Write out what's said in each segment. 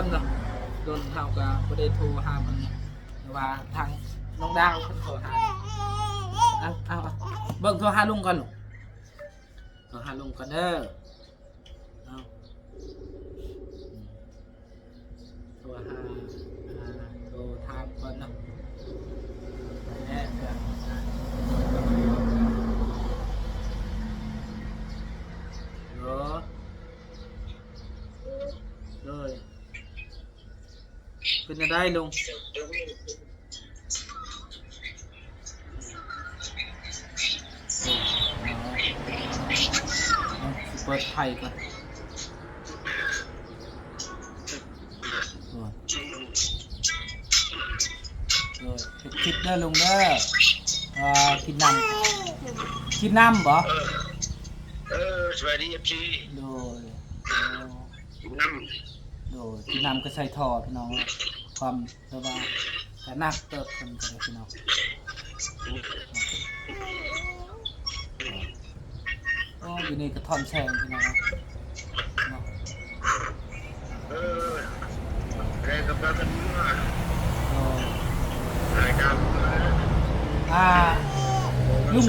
ນເນາະ ດົນເຮົາກໍບໍ່ໄດ້ໂທຫາເພິ່ນ ແຕ່ວ່າທາງນ້ອງດາວເພິ່ນໂທຫາ. ເອົາ ເອົາ ເບິ່ງ ໂທຫາລຸງກ່ອນລູກ ໂທຫາລຸງກ່ອນເດີ. ເອົາ ໂທຫາ ອ່າ ໂທຖາມກ່ອນເນາະ ແລະ ເອີ ໂດຍ ເປັນຈັ່ງໃດລຸງ? ເອີ ເອົາ ເອົາ ຊິເປີດໄຟກ່ອນ. ໂດຍ ເຮັດຄລິບເດີລຸງເດີ. ອ່າ ກິນນ້ຳ ກິນນ້ຳບໍ? ເອີ ເອີ ສະບາຍດີ ເອັຟຊີ. ໂດຍ ໂອ້ ກິນນ້ຳ ໂດຍ ກິນນ້ຳກໍໃສ່ທໍ່ພີ່ນ້ອງ ຄວາມ ແຕ່ວ່າກໍໜັກເຕີບເພິ່ນກໍໄດ້ພີ່ນ້ອງ. ໂອ້ ຢູ່ນີ້ກະທ້ອນແສງພີ່ນ້ອງເນາະ. ເອີ ແລ້ວກໍພາກັນເມືອ ໂອ້ ອ່າ ລຸງ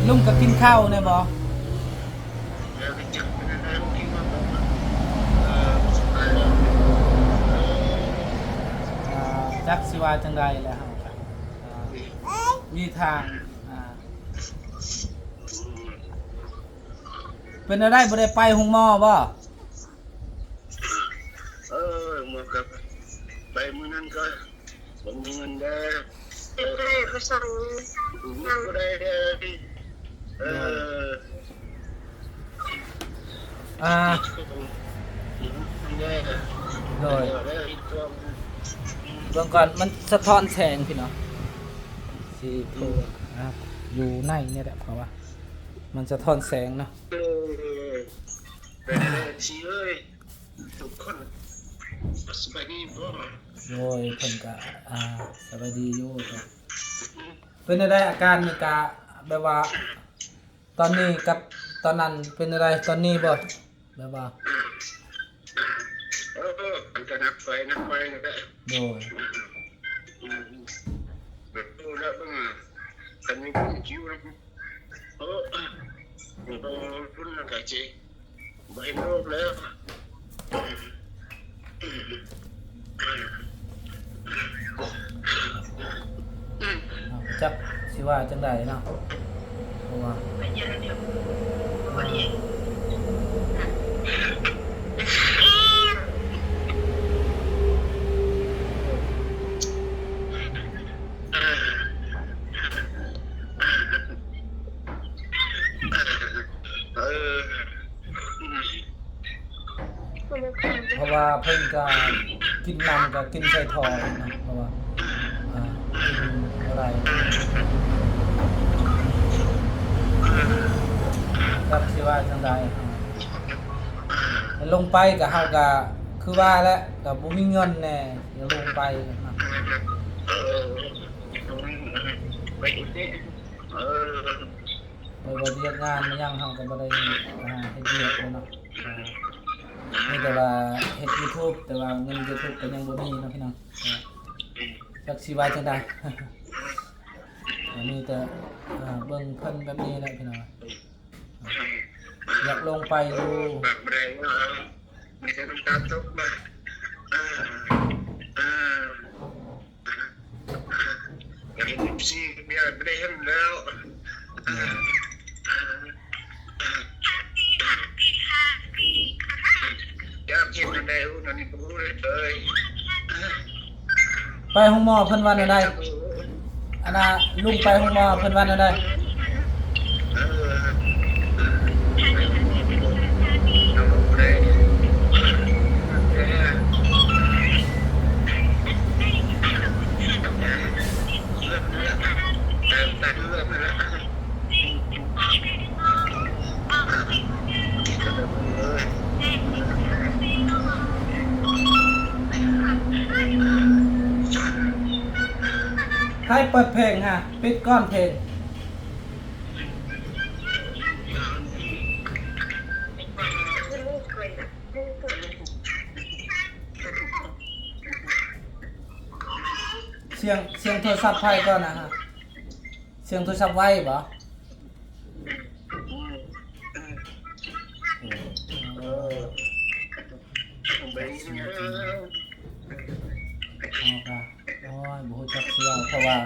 ລຸງກໍກິນເຂົ້າແນ່ບໍ? ອ່າ ຈັກຊິວ່າຈັ່ງໃດແຫຼະເຮົາກະ ອ່າ ມີທາງ ອ່າ ເປັນແນວໃດ ບໍ່ໄດ້ໄປໂຮງໝໍບໍ? ເອີ ໝໍກໍໄປມື້ນັ້ນກໍບໍ່ມີເງິນເດີ. ເຮັດໄດ້ພາສາຫຍັງ? ບໍ່ໄດ້ເດີ. ເອີ ອ່າ ໂດຍ ເບິ່ງກ່ອນ ມັນສະທ້ອນແສງພີ່ນ້ອງ ຊິໂທ ອ່າ ຢູ່ໃນນີ້ແຫຼະ ເພາະວ່າມັນສະທ້ອນແສງເນາະ. ເອີ ເອີ ເອີ ຊິເອີຍ ທຸກຄົນ ສະບາຍດີບໍ່? ໂດຍ ເພິ່ນກະ ອ່າ ສະບາຍດີຢູ່. ເປັນແນວໃດອາການນີ້ ກະແບບວ່າ ຕອນນີ້ກັບຕອນນັ້ນເປັນແນວໃດ? ຕອນນີ້ບໍ່ ແບບວ່າ ເອີ ເອີ ມັນກະໜັກໄປ ໜັກໄປນັ້ນແຫຼະ. ໂດຍ ອືມ ແບບ ເອີ ແລ້ວເບິ່ງ ຄັນມີຄົນຄິວນຳ ເອີ ເອີ ເບິ່ງ ເບິ່ງ ເບິ່ງ ກະຊິ ບໍ່ເຫັນໂລກແລ້ວ. ຈັກຊິວ່າຈັ່ງໃດເນາະ ເພາະວ່າ ເອີ ເພາະວ່າເພິ່ນກະກິນນຳ ກະກິນໃສ່ທໍ່ເນາະ ເພາະວ່າ ອ່າ ກິນບໍ່ໄດ້ ຈັກຊິວ່າຈັ່ງໃດ. ລົງໄປກະ ເຮົາກະຄືວ່າແຫຼະ ກະບໍ່ມີເງິນແດ່ ຢາກລົງໄປນະ. ເອີ ໄປອີກເດ້ ເອີ ແຕ່ວ່າວຽກງານມາຫຍັງເຮົາກໍບໍ່ໄດ້ ອ່າ ເຮັດວຽກແລ້ວເນາະ ມີແຕ່ວ່າເຮັດຢູທູບ ແຕ່ວ່າເງິນຢູທູບກໍຍັງບໍ່ມີເນາະພີ່ນ້ອງ ຈັກຊິວ່າຈັ່ງໃດ ມີແຕ່ ອ່າ ເບິ່ງເພິ່ນແບບນີ້ແຫຼະພີ່ນ້ອງ ຢາກລົງໄປຢູ່ ປາກບໍ່ໄດ້ເວົ້າ ມີແຕ່ນ້ຳຕາຕົກມາ ເອີ ເອີ ເຫັນເອັຟຊີກໍບໍ່ໄດ້ເຫັນແລ້ວ ຢາກເຫັນອັນໃດ ອັນນີ້ບໍ່ຮູ້ເລີຍ. ໄປໂຮງໝໍເພິ່ນວ່າແນວໃດ? ອັນນ່າ ລຸງໄປໂຮງໝໍເພິ່ນວ່າແນວໃດ? ໃຫ້ເປີດເພງຫາ ປິດກ່ອນເພງ. ສຽງ ສຽງໂທລະສັບໃຜກ່ອນນະ? ສຽງໂທລະສັບໄວບໍ? ເອີ ເຮົາກະ ໂອ້ຍ ບໍ່ຮູ້ຈັກຊິເວົ້າ ເພາະວ່າ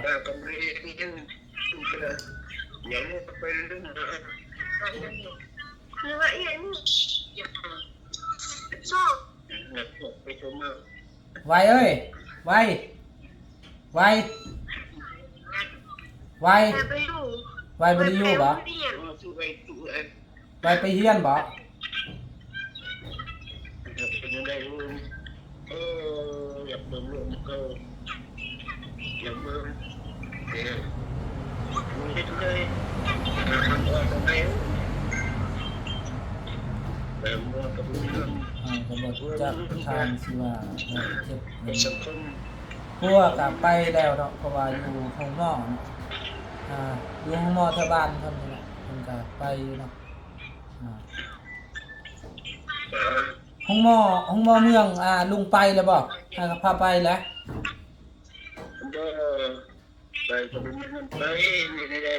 ໄວເອີຍ ໄວ ໄວ ໄວ ໄວບໍ່ໄດ້ຢູ່ບໍ? ໄວໄປຮຽນບໍ? ເອີ ຢາກເບິ່ງລູກເຂົາ ຢາກເບິ່ງ ເອີ ເຮັດເລີຍ ເອີ ມັນອອກໄປ ເອີ ມັນອອກໄປ ເອີ ເຮົາກໍບໍ່ຈັກທາງຊິວ່າ ເອີ ເຈັບ ໄປສັງຄົມ ຜົວກໍໄປແລ້ວເນາະ ເພາະວ່າຢູ່ໂຮງໝໍເນາະ ອ່າ ຢູ່ໂຮງໝໍແຖວບ້ານເພິ່ນນີ້ແຫຼະ ເພິ່ນກໍໄປຢູ່ເນາະ ອ່າ ໂຮງໝໍ ໂຮງໝໍເມືອງ ອ່າ ລຸງໄປແລ້ວບໍ? ໃຫ້ເຂົາພາໄປແລ້ວ? ບໍ່ ໄປກໍບໍ່ມີເງິນໄປ ນີ້ແຫຼະ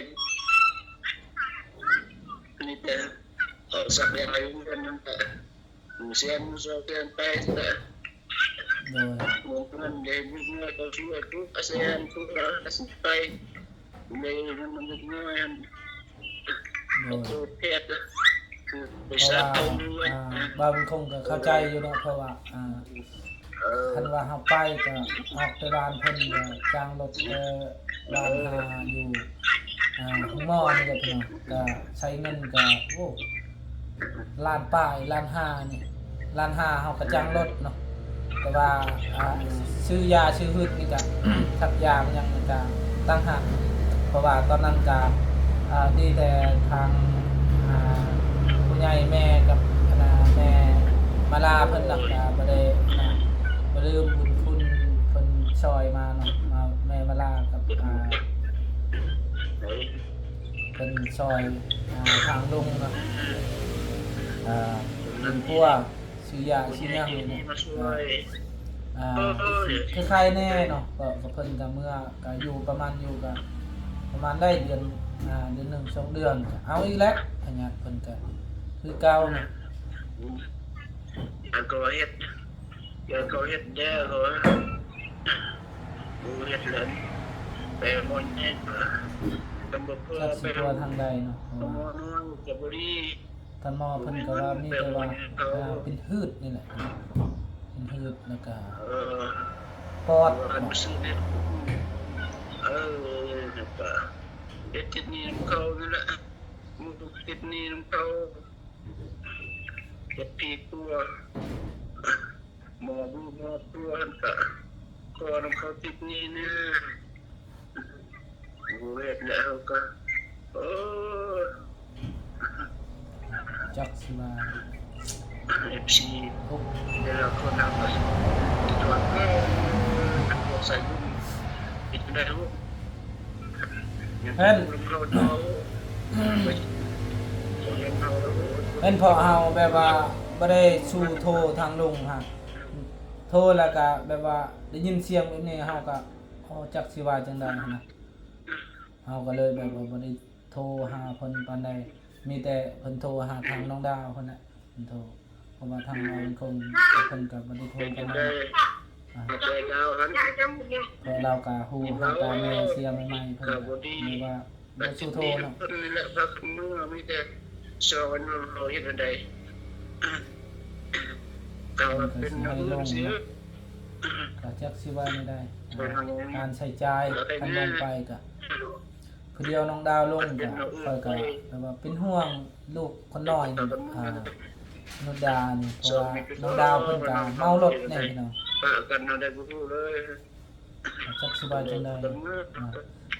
ມີແຕ່ເອົາສັກຢາຢູ່ເຮືອນນັ້ນແຫຼະ ໝູ່ແສນໝູ່ສອງແສນໄປແຫຼະ ໂດຍ ເງິນເດືອນເດ ມີເງິນກໍຊິວ່າທຸກແສນ ທຸກລະສິໄປ ເດ ເງິນມັນເລັກນ້ອຍ ໂດຍ ໂຕແພດ ຄືໄປສາກອງດ້ວຍ ອ່າ ບ່າວບຸນຄົງກໍເຂົ້າໃຈຢູ່ເນາະ ເພາະວ່າ ອ່າ ເອີ ຄັນວ່າເຮົາໄປກໍອອກແຕ່ບ້ານເພິ່ນ ກໍຈ້າງລົດແຕ່ບ້ານຫາຢູ່ ອ່າ ໂຮງໝໍນີ້ແຫຼະພີ່ນ້ອງ ກໍໃຊ້ເງິນກໍ ໂອ້ ລ້ານປາຍ ລ້ານຫ້ານີ້ ລ້ານຫ້າເຮົາກໍຈ້າງລົດເນາະ ແຕ່ວ່າ ອ່າ ຊື້ຢາຊື້ຮືດນີ້ກະ ສັກຢາຫຍັງນີ້ກະຕ່າງຫາກ ເພາະວ່າຕອນນັ້ນກະ ອ່າ ມີແຕ່ທາງ ອ່າ ຜູ້ໃຫຍ່ແມ່ກັບ ອັນນ່າ ແມ່ມາລາເພິ່ນນະ ກະບໍ່ໄດ້ ອ່າ ບໍ່ລືມບຸນຄຸນເພິ່ນຊ່ອຍມາເນາະ ມາ ແມ່ມາລາກັບ ອ່າ ເພິ່ນຊ່ອຍ ອ່າ ທາງລຸງເນາະ ອ່າ ເປັນຄົວ ຊື້ຢາຊື້ຫຍັງນີ້ນະ ອ່າ ເອີ ເອີ ກໍຊິໄຄໆແດ່ເນາະ ກໍ ກໍເພິ່ນກໍເມືອ ກໍຢູ່ປະມານ ຢູ່ກໍປະມານໄດ້ເດືອນ ອ່າ ເດືອນໜຶ່ງສອງເດືອນ ກໍເອົາອີກແຫຼະ ພະຍາດເພິ່ນກໍຄືເກົ່ານະ ອືມ ອັນກໍເຮັດ ກໍເຮັດແດ່ ກໍບໍ່ເຮັດແລ້ວ ໄປໝົດແນ່ ກໍບໍ່ເພື່ອ ຈັກຊິຕົວະທາງໃດເນາະ ເພາະວ່າ ໝໍນ້ອຍກໍບໍ່ດີ. ທ່ານໝໍເພິ່ນກໍວ່າມີແຕ່ວ່າ ອ່າ ເປັນຮືດນີ້ແຫຼະ ເປັນຮືດ ແລ້ວກໍ ເອີ ປອດ ເອີ ເຮັດຕິດໜີ້ນຳເຂົານີ້ແຫຼະ ມີລູກຕິດໜີ້ນຳເຂົາ ເຮັດຜີຕົວ ໝໍບູໝໍຕົວຫັ້ນກະ ຂໍນຳເຂົາຕິດໜີ້ແດ່ ບໍ່ເຮັດແລ້ວເຮົາກະ ໂອ້ ຈັກຊິວ່າ ເອັຟຊີ ໂອ້ ແຕ່ລະຄົນເຮົາກະ ເອີ ພວກສາຍບຸນ ເຮັດຈັ່ງໃດລູກ? ເຫັນ ເຫັນພວກເຮົາແບບວ່າບໍ່ໄດ້ສູ້ໂທທາງລຸງຫັ້ນ ໂທແລ້ວກະແບບວ່າໄດ້ຍິນສຽງແບບນີ້ ເຮົາກະ ໂອ້ ຈັກຊິວ່າຈັ່ງໃດຫັ້ນນະ ເຮົາກະເລີຍແບບວ່າບໍ່ໄດ້ໂທຫາເພິ່ນປານໃດ ມີແຕ່ເພິ່ນໂທຫາທາງນ້ອງດາວເພິ່ນແຫຼະ ເພິ່ນໂທ ເພາະວ່າທາງ ອືມ ເຮົາຄົງ ເພິ່ນກໍບໍ່ໄດ້ໂທກັນມາ ອ່າ ເພາະລາວກໍຮູ້ຫາຕາແມ່ເສຍໃໝ່ໆ ເພິ່ນກໍເລີຍວ່າບໍ່ສູ້ໂທເນາະ ເພິ່ນນີ້ແຫຼະ ພາກັນເມືອ ມີແຕ່ຊອກກັນເຮົາເຮັດອັນໃດ ເພິ່ນກໍຊິໃຫ້ລົງເນາະ ກໍຈັກຊິວ່າແນວໃດ ອ່າ ການໃຊ້ຈ່າຍ ຄັນລົງໄປກໍ ຜູ້ດຽວນ້ອງດາວລົງກະ ຂ້ອຍກະແບບວ່າເປັນຫ່ວງລູກຄົນນ້ອຍນີ້ ອ່າ ນຸດດານີ້ ເພາະວ່ານ້ອງດາວເພິ່ນກະເມົາລົດແດ່ພີ່ນ້ອງ ປະກັນເຮົາໄດ້ບໍ່ຮູ້ເລີຍ ຈັກຊິວ່າຈັ່ງໃດ ອ່າ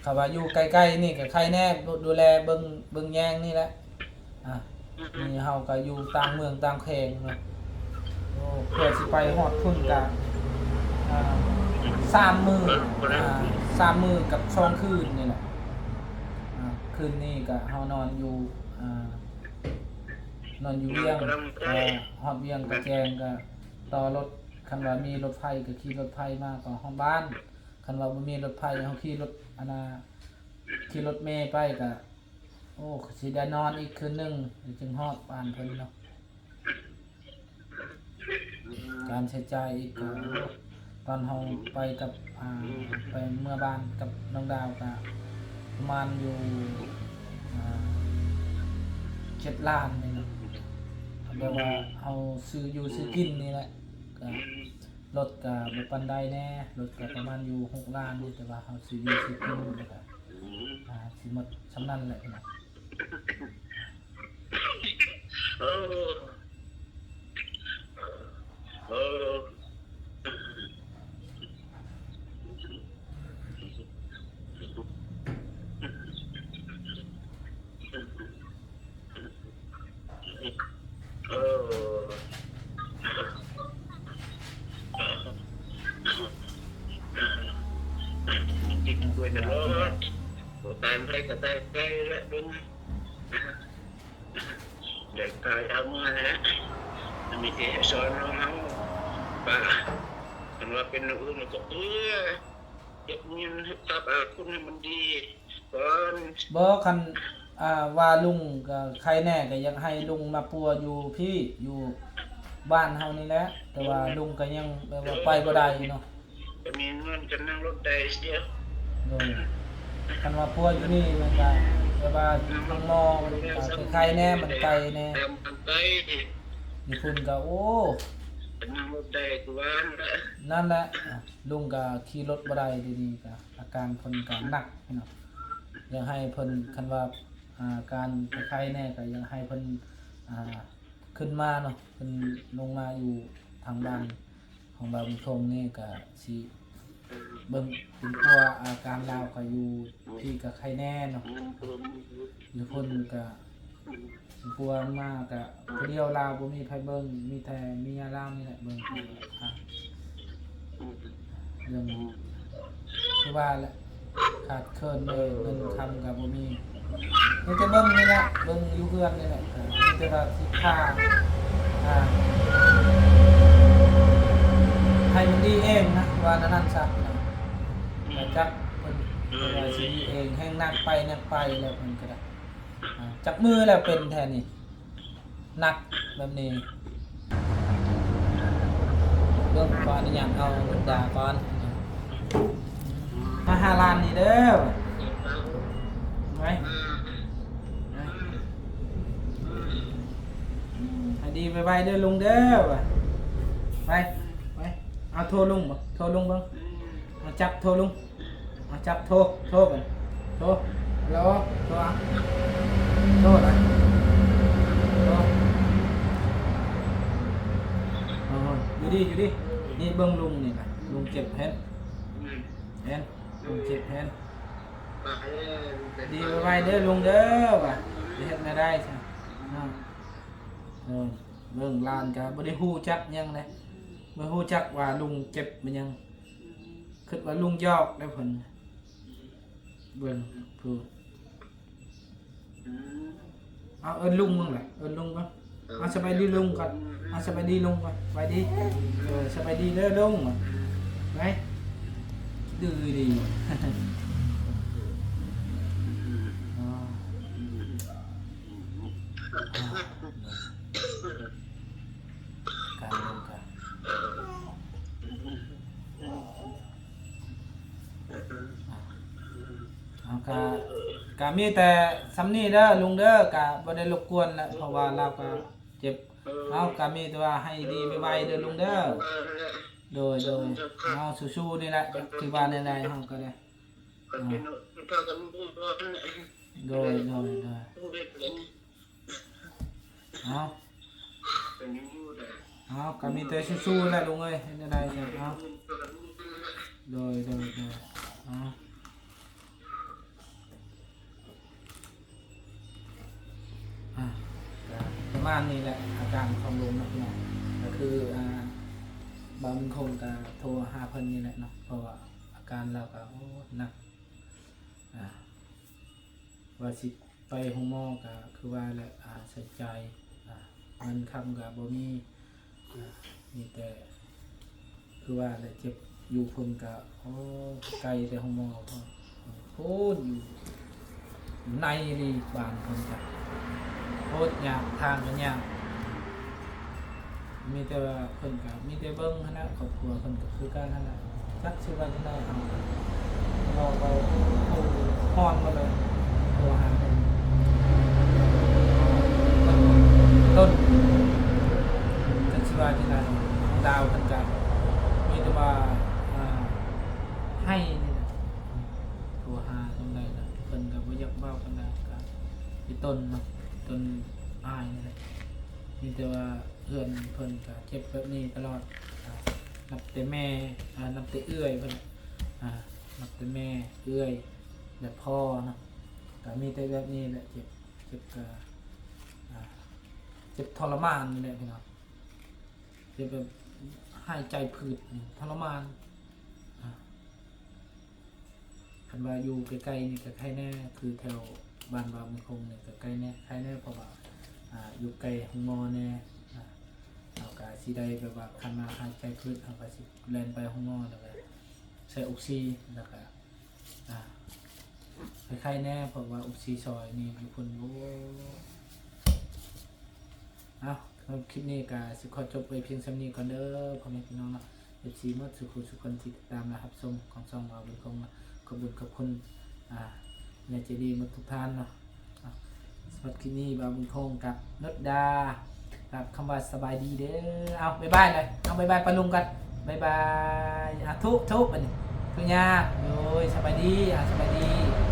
ຖ້າວ່າຢູ່ໃກ້ໆນີ້ກະໄຄແດ່ ດູ ດູແລເບິ່ງ ເບິ່ງແຍງນີ້ແຫຼະ ອ່າ ນີ້ເຮົາກໍຢູ່ຕ່າງເມືອງຕ່າງແຂວງເນາະ ໂອ້ ເພື່ອຊິໄປຮອດພຸ້ນກະ ອ່າ ສາມມື້ ອ່າ ສາມມື້ກັບສອງຄືນນີ້ແຫຼະ ອ່າ ຄືນນີ້ກະເຮົານອນຢູ່ ອ່າ ນອນຢູ່ວຽງ ອ່າ ຮອດວຽງກະແຈ້ງກະຕໍ່ລົດ ຄັນວ່າມີລົດໄຟກະຂີ່ລົດໄຟມາກໍຮອດບ້ານ ຄັນວ່າບໍ່ມີລົດໄຟເຮົາຂີ່ລົດ ອັນນ່າ ຂີ່ລົດເມໄປກະ ໂອ້ ກໍຊິໄດ້ນອນອີກຄືນໜຶ່ງ ແລ້ວຈຶ່ງຮອດບ້ານເພິ່ນເນາະ ການໃຊ້ຈ່າຍອີກກໍ ຕອນເຮົາໄປກັບ ອ່າ ໄປເມືອບ້ານກັບນ້ອງດາວກະປະມານຢູ່ ອ່າ ເຈັດລ້ານນີ້ເນາະ ແບບວ່າເຮົາຊື້ຢູ່ຊື້ກິນນີ້ແຫຼະ ກະ ລົດກະບໍ່ປານໃດແດ່ ລົດກະປະມານຢູ່ຫົກລ້ານນີ້ ແຕ່ວ່າເຮົາຊື້ຢູ່ຊື້ກິນ ແລ້ວກະ ອ່າ ຊິໝົດສ່ຳນັ້ນແຫຼະພີ່ນ້ອງ ເອີ ເອີ. ເອີ ຕິດດ້ວຍຕະຫຼອດ ບໍ່ຕາຍໃຜກໍຕາຍໃຜລະເບິ່ງ ແດກຕາຍເອົາເມືອແຫຼະ ມັນມີແຕ່ສອນນ້ອງເຮົາວ່າ ຄັນວ່າເປັນແນວອື່ນກໍເອີ ເຮັດງານເຮັດຕາບອາຄຸນໃຫ້ມັນດີກ່ອນ. ບໍ່ ຄັນ ອ່າ ວ່າລຸງກໍໄຄແດ່ ກໍຢາກໃຫ້ລຸງມາປົວຢູ່ພີ້ ຢູ່ບ້ານເຮົານີ້ແຫຼະ ແຕ່ວ່າລຸງກໍຍັງແບບວ່າໄປບໍ່ໄດ້ເນາະ ກໍມີເງິນກໍນັ່ງລົດໄດ້ເສຍ. ໂດຍ ຄັນວ່າປົວຢູ່ນີ້ມັນກໍ ແຕ່ວ່າທາງໝໍກໍໄຄໆແດ່ ມັນໄກແດ່ ຢູ່ພຸ້ນກໍ ໂອ້ ນັ້ນແຫຼະ ລຸງກໍຂີ່ລົດບໍ່ໄດ້ ດຽວນີ້ກໍອາການເພິ່ນກໍໜັກເນາະ. ຢາກໃຫ້ເພິ່ນ ຄັນວ່າ ອາ ການໄຄໆແດ່ ກໍຢາກໃຫ້ເພິ່ນ ອາ ຂຶ້ນມາເນາະ ເພິ່ນລົງມາຢູ່ທາງບ້ານຂອງບ່າວບຸນຄົງນີ້ ກະຊິເບິ່ງ ເປັນປົວອາການລາວ ກະຢູ່ພີ້ກະໄຄແດ່ເນາະ. ຢູ່ພຸ້ນກະເປັນປົວມາກະຜູ້ດຽວລາວ ບໍ່ມີໃຜເບິ່ງ ມີແຕ່ເມຍລາວນີ້ແຫຼະເບິ່ງ. ເລື່ອງຄືວ່າແຫຼະ ຂາດເຂີນເລີຍ ເງິນຄຳກໍບໍ່ມີ ມີແຕ່ເບິ່ງນີ້ແຫຼະ ເບິ່ງຢູ່ເຮືອນນີ້ແຫຼະ ມີແຕ່ວ່າຊິພາ ອ່າ ໃຫ້ມັນດີເອງນະ ວ່າແນວນັ້ນຊະ. ແຕ່ຈັກເພິ່ນ ເພິ່ນວ່າຊິດີເອງ ແຮ່ງໜັກໄປ ໜັກໄປແລ້ວເພິ່ນກໍໄດ້ ອ່າ ຈັກມື້ແລ້ວເປັນແທ້ນີ້ ໜັກແບບນີ້. ເບິ່ງ ຂໍອະນຸຍາດເອົາບັນດາກ່ອນ ມາຫາຫຼານນີ້ເດີ ໄປ ໃຫ້ດີໄວໆເດີລຸງເດີ ໄປ ໄປ ເອົາໂທລຸງບໍ່ ໂທລຸງເບິ່ງ ເອົາຈັບໂທລຸງ. ເອົາຈັບໂທ ໂທໄປ ໂທ ຮັລໂຫຼ ໂທ ໂທນະ ໂທ ເອີ ຢູ່ດີ ຢູ່ດີ ນີ້ເບິ່ງລຸງນີ້ນະ ລຸງເຈັບ ເຫັນ ເຫັນ ລຸງເຈັບ ເຫັນ ດີໄວໆເດີລຸງເດີ ວ່າຊິເຮັດແນວໃດຊະ ເອີ ເບິ່ງຫຼານກໍບໍ່ໄດ້ຮູ້ຈັກຫຍັງເດ້ ບໍ່ຮູ້ຈັກວ່າລຸງເຈັບແມ່ນຫຍັງ ຄິດວ່າລຸງຢອກເດ້ເພິ່ນ ເບິ່ງຜູ້ ເອົາເອີ້ນລຸງເບິ່ງແຫຼະ ເອີ້ນລຸງກ່ອນ ເອົາສະບາຍດີລຸງກ່ອນ ເອົາສະບາຍດີລຸງກ່ອນ ສະບາຍດີ ເອີ ສະບາຍດີເດີລຸງ ໄປ ດື້ດີ ການລົງການ ເອົາ ກະ ກະມີແຕ່ສ່ຳນີ້ເດີລຸງເດີ ກະບໍ່ໄດ້ລົບກວນແຫຼະ ເພາະວ່າລາວກະເຈັບ ເຮົາກະມີແຕ່ວ່າໃຫ້ດີໄວໆເດີລຸງເດີ ໂດຍ ໂດຍ ເຮົາສູ້ໆນີ້ແຫຼະ ຖືວ່າແນວໃດເຮົາກະໄດ້ ໂດຍ ໂດຍ ໂດຍ ເອົາ ເອົາ ກະມີແຕ່ສູ້ໆແຫຼະລຸງເອີຍ ເຮັດແນວໃດ ເອົາ ໂດຍ ໂດຍ ໂດຍ ເອົາ ອ່າ ກະປະມານນີ້ແຫຼະ ອາການຂອງລຸງເນາະພີ່ນ້ອງ ກະຄື ອ່າ ບ່າວບຸນຄົງກະໂທຫາເພິ່ນນີ້ແຫຼະເນາະ ເພາະວ່າອາການລາວກະ ໂອ້ ໜັກ ອ່າ ວ່າຊິໄປໂຮງໝໍກະຄືວ່າແຫຼະ ອ່າ ໃຊ້ຈ່າຍ ອ່າ ເງິນຄຳກະບໍ່ມີ ອ່າ ມີແຕ່ ຄືວ່າແຫຼະ ເຈັບຢູ່ພຸ້ນກະ ໂອ້ ໄກແຕ່ໂຮງໝໍ ພຸ້ນ ຢູ່ ຢູ່ໃນອີ່ຫຼີ ບ້ານເພິ່ນກະໂຄດຍາກ ທາງກະຍາກ ມີແຕ່ວ່າເພິ່ນກະມີແຕ່ເບິ່ງຫັ້ນນະ ຄອບຄົວເພິ່ນກະຄືກັນຫັ້ນນະ ຈັກຊິວ່າຈັ່ງໃດ ເຮົາ ເຮົາກໍຮ້ອນໝົດເລີຍ ໂທຫາເພິ່ນ ຕົ້ນ ຈັກຊິວ່າຈັ່ງໃດ ດາວເພິ່ນກະມີແຕ່ວ່າ ອ່າ ໄຫ້ນີ້ແຫຼະ ໂທຫາຈັ່ງໃດລະ ເພິ່ນກໍບໍ່ຢາກເວົ້າປານໃດ ກໍອີ່ຕົນເນາະ ຕົນອາຍນີ້ແຫຼະ ມີແຕ່ວ່າເພື່ອນເພິ່ນກໍເຈັບແບບນີ້ຕະຫຼອດ ນັບແຕ່ແມ່ ນັບແຕ່ເອື້ອຍເພິ່ນ ນັບແຕ່ແມ່ ເອື້ອຍ ແລະ ພໍ່ເນາະ ກໍມີແຕ່ແບບນີ້ແຫຼະ ເຈັບ ເຈັບກໍ ເຈັບທໍລະມານນີ້ແຫຼະພີ່ນ້ອງ ເຈັບແບບຫາຍໃຈຜືດ ທໍລະມານ ອ່າ ຄັນວ່າຢູ່ໃກ້ໆນີ້ກໍໄຄແດ່ ຄືແຖວບ້ານບ່າວບຸນຄົງນີ້ກໍໄຄແດ່ ໄຄແດ່ ເພາະວ່າ ອ່າ ຢູ່ໃກ້ໂຮງໝໍແດ່ ອ່າ ເຮົາກໍຊິໄດ້ແບບວ່າ ຄັນວ່າຫາຍໃຈຜືດ ເຮົາກໍຊິແລ່ນໄປໂຮງໝໍ ແລ້ວກໍໃສ່ອົກຊີ ແລ້ວກໍ ອ່າ ໄຄແດ່ ເພາະວ່າອົກຊີຊອຍນີ້ຢູ່ພຸ້ນ ໂອ້ ເອົາ ສຳລັບຄລິບນີ້ກໍຊິຂໍຈົບໄວ້ພຽງສ່ຳນີ້ກ່ອນເດີ ພໍ່ແມ່ພີ່ນ້ອງເນາະ ເອັຟຊີໝົດສູ່ຜູ້ສູ່ຄົນທີ່ຕິດຕາມ ແລະ ຮັບຊົມຂອງຊ່ອງບ່າວບຸນຄົງເນາະ ຂອບບຸນຂອບຄຸນ ອ່າ ແມ່ໃຈດີໝົດທຸກທ່ານເນາະ ສຳລັບຄລິບນີ້ ບ່າວບຸນຄົງກັບນຸດດາ ກັບຄຳວ່າສະບາຍດີເດີ. ເອົາ ບາຍບາຍເລີຍ ເອົາ ບາຍບາຍປ້າລຸງກັນ ບາຍບາຍ. ອ່ະ ທຸ ທຸ ບັດນີ້ ທຸຍາ ໂດຍ ສະບາຍດີ ອ່ະ ສະບາຍດີ.